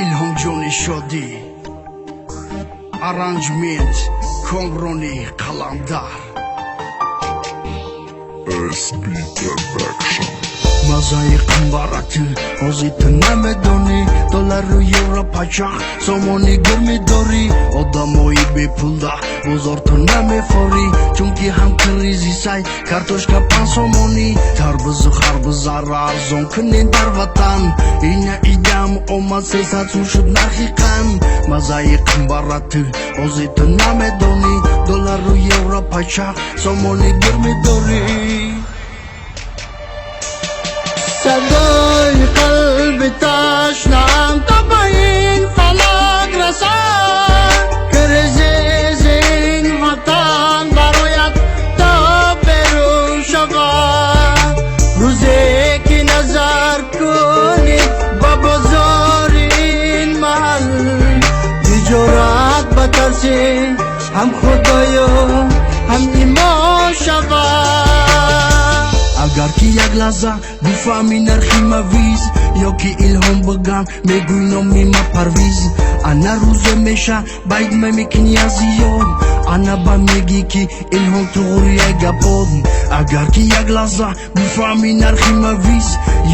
Илҳомҷони Шодӣ, arrangement Комрони Қаландар. SP Production. Мазаи қимбарати ҳозир ту намедонӣ, доллару евро пачах, сомони гир медорӣ. Одамои бепулда бозор ту намефорӣ, чунки ҳам кризисай, картошка 5 сомонӣ, тарбузу харбузаро арзон кунен дар ватан. Ина идам омад, 300 сум шуд нархи қанд. Мазаи қимбарати ҳозир ту намедонӣ, доллару евро пачах, сомони гир медорӣ. Садои қалби ташнаам то ба ин фалак расад, кризис ин ватан барояд то берун шавад. Рӯзе ки назар кунӣ ба бозори ин маҳал, тиҷорат ба тарси ҳам худою ҳам имон шавад. Агар ки як лаҳза бифаҳмӣ нархи мавиз, ё ки Илҳом биган, мегӯй номи ма Парвиз. Ана рӯзе меша байд мемекунӣ аз ёд, ана ба мегӣ, ки Илҳом туғрия гапод. Агар ки як лаҳза бифаҳмӣ нархи мавиз,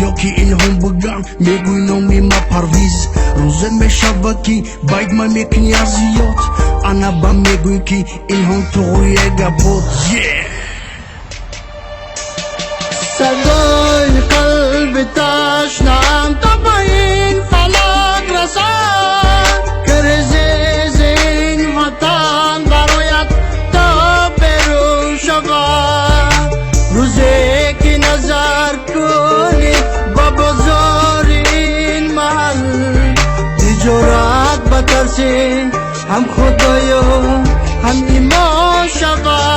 ё ки Илҳом биган, мегӯй номи ма Парвиз. Рӯзе мешавад, ки байд мемекунӣ аз ёд, ана ба мегӯй, ки Илҳом туғрия гапод, yeah! Садои қалби ташнаам то ба ин фалак расад, кризис ин ватан барояд то берун шавад. Рӯзе ки назар кунӣ ба бозори ин маҳал, тиҷорат ба тарси ҳам худою ҳам имон шавад.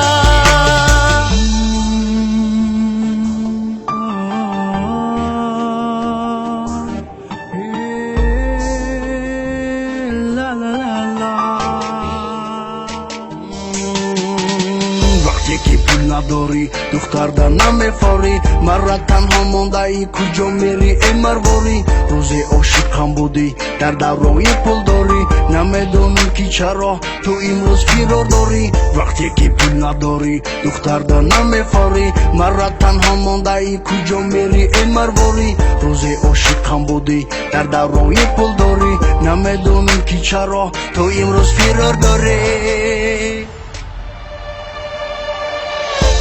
Вақте ки пул надорӣ, духтарда намефорӣ. Мара танҳо мондаӣ, куҷо мерӣ, э марворӣ? Рӯзе ошиқам будӣ дар даврои пулдорӣ, намедонам, ки чаро ту имрӯз фирор дорӣ. Вақте ки пул надорӣ, духтарда намефорӣ. Мара танҳо мондаӣ, куҷо мерӣ, э марворӣ? Рӯзе ошиқам будӣ дар даврои пулдорӣ, намедонам, ки чаро ту имрӯз фирор дорӣ.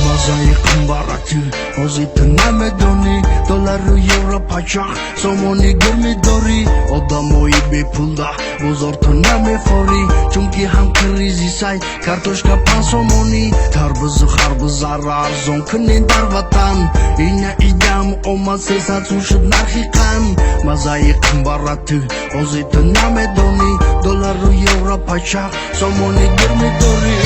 Мазаи қимбарати ҳозир ту намедонӣ, доллару евро пачах, сомони гир медорӣ. Одамои бепулда бозор ту намефорӣ, чунки ҳам кризисай, картошка 5 сомонӣ, тарбузу харбузаро арзон кунен дар ватан. Ина идам омад, 300 сум шуд нархи қанд. Мазаи қимбарати ҳозир ту намедонӣ, доллару евро пачах, сомони гир медорӣ.